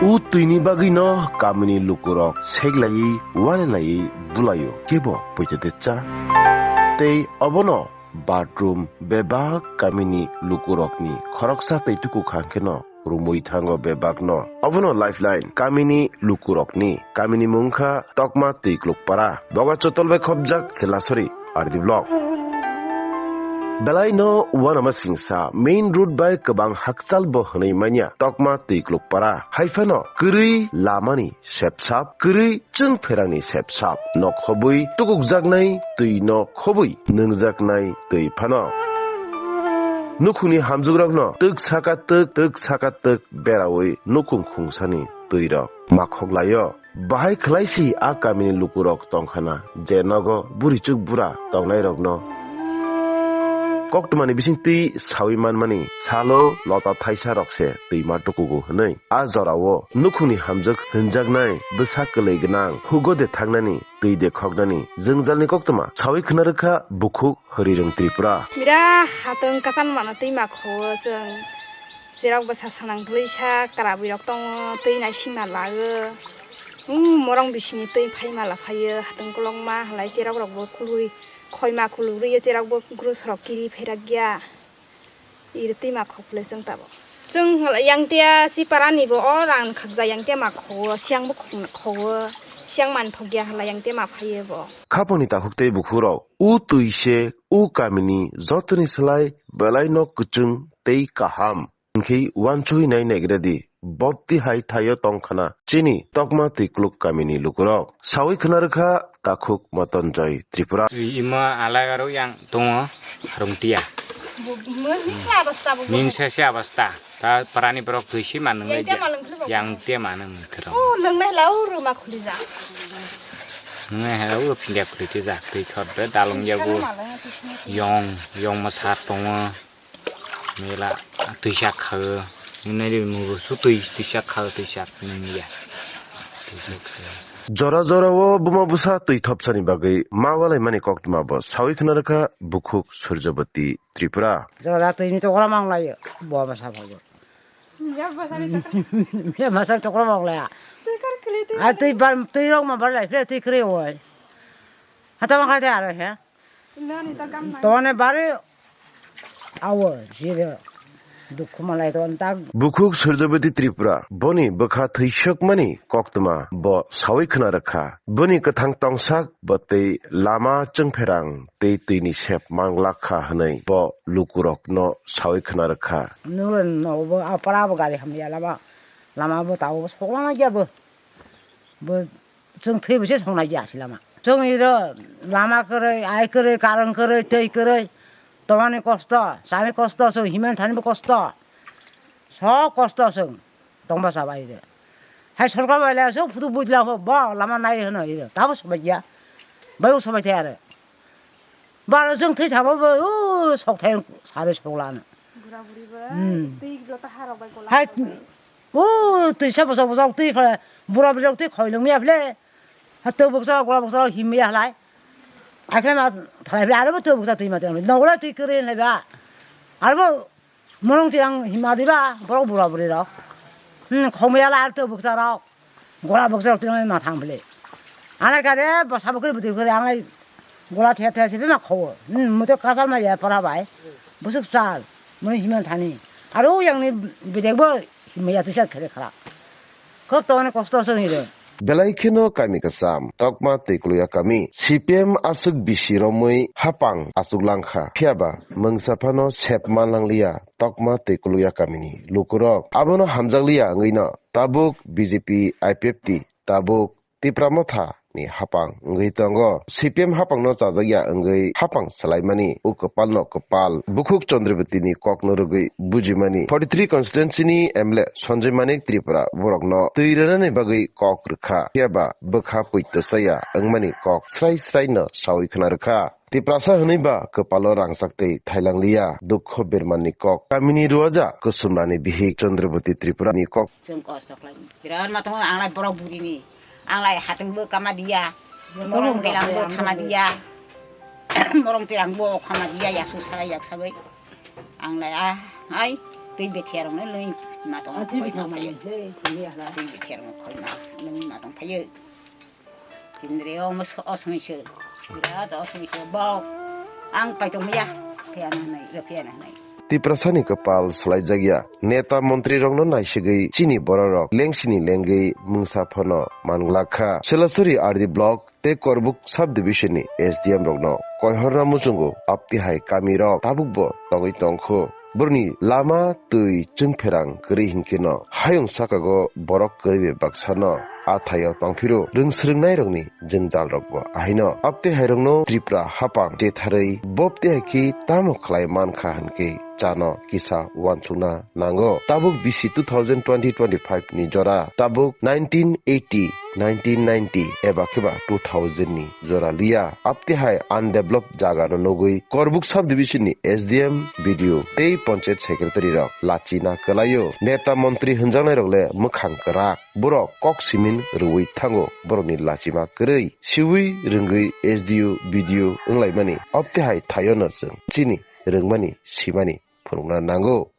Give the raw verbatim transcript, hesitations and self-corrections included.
O twini bagwino kamini lukurok seklaiwi, walelaiwi bulaio, kebo poito de cha. Tei obono bathroom bebak kamini lukurokni khoroksa tei tukukhang kheno rumwi thango bebakno. Obono lifeline kamini lukurokni. Kamini mung kha Tokma Twiklukpara. Boga chotol bai khopjak Selasori R D block. Belai no uanama singsa main road bai kwbang hakchal bo hwnwi manya Tokma Twiklukpara. Haiphano kwrwi lamani sepsap, kwrwi chwng pherangni sepsap. Nok khobwi tukukjaknai twi nok khobwi nwngjaknai twi phano. Nukhungni hamjukrokno twk saka twk, twk saka twk berawi nukhung khungsani twirok makhok laio. Bahai khwlaisi a kamini lukurok tongkhana je nogo burichuk bura tongnairokno koktwmani bising twi sawi manmani salo lota thaisa rokse twima tukugo hwnwi. A jorao nukhungni hamjwk hwnjaknai bwsa kwlwi gwnang hugo de thangnani twi de khoknani jwngjalni koktwma sawi khwna rwkha bukhuk Hwrwirwng Tripura. Mira hatwng kasam mano twi ma kho chwng. Cherok bwsa sanang twisa kwrabwi rok tongo twi naisingma lago. Hmm, morong bisini twi phaima la phaio hatwng kolokma halai cherok rokbo kului khoima kuluk rwiyo cherokbo grus rok kiri pherak ya. Iri twi ma khok phle chwng tabo. Chwng yang tia si parani bo o rang khakja yang tia ma kho siang bo khok kho siang man thok ya halai yang tia ma phaio bo. Khapangni takhuk tei bukhurok u twi se u kamini jotoni slai belai no kwchwng tei kaham. Hinkhe uansugwi nai naigra di, bopti hai thaio tongkhana chini Tokma Twikluk kamini lukurok. Sawi khwna rwkha takhuk Motonjoy Tripura. Ima alagarok yang tongo harung tia. Min sese abasta. Ta parani borok twi si manung yang tia malung khuluk. Yang tia manung khuluk. Oh, lwngnai lau ruma khulija. Nwngnai lau pinda khulija. Twi thot be dalung yago. Yong, yong masar tongo. Mela twi sak khago. Nwngnai de mugo su twi, twi sak khago, twi sak nungya. Twi sak khago. Jora jora o buma busa twi thopsani bagwi ma walai mani koktwma bo sawi khwna rwkha bukhuk Surjabati Tripura. Jora twi ni tokra mang lai bo ma sa phago. Ya basa tokra mang lai. Twi kar khli twi. A twi bar twi rok ma bar lai khle twi kre oi. Hata ma kha te aro he. Tone bare awo jire dukhu malai ton tak. Bukhuk Surjabati Tripura boni bwkha thwisokmani koktwma bo sawi khwna rwkha. Boni kwthang tongsak bo tei lama chwngpherang tei twini sep manglak kha hwnwi bo lukurokno sawi khwna rwkha. Nugwi nogo bo a para bo gari hamya lama, lama bo tabuk bo sokma ya bo. Bo chwng thwi bo se songnai ya si lama. Chwng iro lama kwrwi, ai kwrwi, karang kwrwi, twi kwrwi, tomani kosto, chani kosto, chwng himan thani bo kosto. Sok kosto chwng tongba sa bai re. Hai sorkar bai le sok phutu bujla ho bo lama nai hwno iro. Tabo sobai ya. Bai bo sobai thai aro. Baro chwng thwi thabo bo u sok thai sare sok lana. Bura buri bo Hmm. Twi jota harok bai kola. Hai, o, twisa bwsok bwsok twi khe, bura bwsok twi khoi lwng ya phle. Ha, twi bwsok, bura bwsok him ya halai. Akhe ma thalai phle, aro twi bwsok twi ma twi. Nogla twi kwrwi lai ba. Aro morong twi ang hima di ba, borok bura buri rok. Hmm, khom ya la ar twi bwsok rok. Gola bwkcha rok twi ma thang bwle. Anai kare bwsa bwkri bwtwi bwkri anai gola the the se ma khowo. Hmm, muto kasal ma ya para bai. Bwswk sal. Mui himan thani. Aro yang ni bidek bo himya tisa khere khara. Khok to ne kosto so hire. Belai kheno kami kasam, Tokma tei Kuluya kami. C P M aswk bisi romwi hapang aswk langkha. Phiya ba mungsa phano sep man langliya. Tokma tei Kuluya kamini lukurok. Abono hamjakliya wngwino tabuk B J P I P F T tabuk Tipra Motha ni hapang wngwi tongo. C P M hapang no chajakya wngwi hapang swlaimani o kwpal no kwpal. Bukhuk Chandrabati ni kok no rwgwi bujimani. Forty three constituency ni M L A Sanjay Manik Tripura borok no twi rwnani bagwi kok rwkha. Phiya ba bwkha poito chaya wngmani kok srai srai no sawi khna rwkha. Tiprasa hwnwi ba kwpalo rangchak tei thailang liya, dukho bermanni kok. Kamini ruaja Kusumrani bihik Chandrabati Tripurani kok. Chwng kosto khlai. Birat ma tongo, ang lai borok burini. Ang lai hatwng bo kama diya. Morong terang bo kama diya. Morong terang bo kama diya, yaksu sagai, yak sagai. Ang lai, ah, ai, twi bethiya rok nai loi. Ma tong Ati phai bithang ma maya, phai. Hei, khuli ala. Tini kher mo khoi ma, nung ma tong phai. Tindri o mos osmi se. Ira to osmi se bau. Ang pai tong ya. Phiya na nai, ro phiya na nai. Tiprasani kwpal swlaijakya. Neta montrirokno naisigwi chini bororok lengsini lengwi mungsa phano manglakha. Silasuri R D block tei Korbuk subdivision ni S D M rokno koihorna muchungo aptihai kamirok tabukbo tongwi tongkho. Boroni lama twi chwngpherang kwrwi hinkheno hayung sakago borok kwrwi bai baksano a thaio tongphiro rwngsrwngnairokni jwngjal rokbo ahaino. Aptwi hairokno Tripura hapang chetharwi bopti hai khe tamo khlai mankha hinkhe chano kisa uansukna nango. Tabuk bisi two thousand twenty twenty-five ni jora, tabuk nineteen eighty, nineteen ninety eba kheba two thousand ni jora liya. Aptwi hai undeveloped jaga no nugwi Korbuk subdivision ni S D M, B D O tei Panchayat Secretary rok lachina kwlaio. Neta montri hwnjaknai rok le mwkhang kwrak. Borok kok simin rwui thango, borokni lachima kwrwi. Siui rwngwi S D O, B D O wnglaimani. Obtwi hai thaio no chwng chini rwngmani, simani phunukna nango.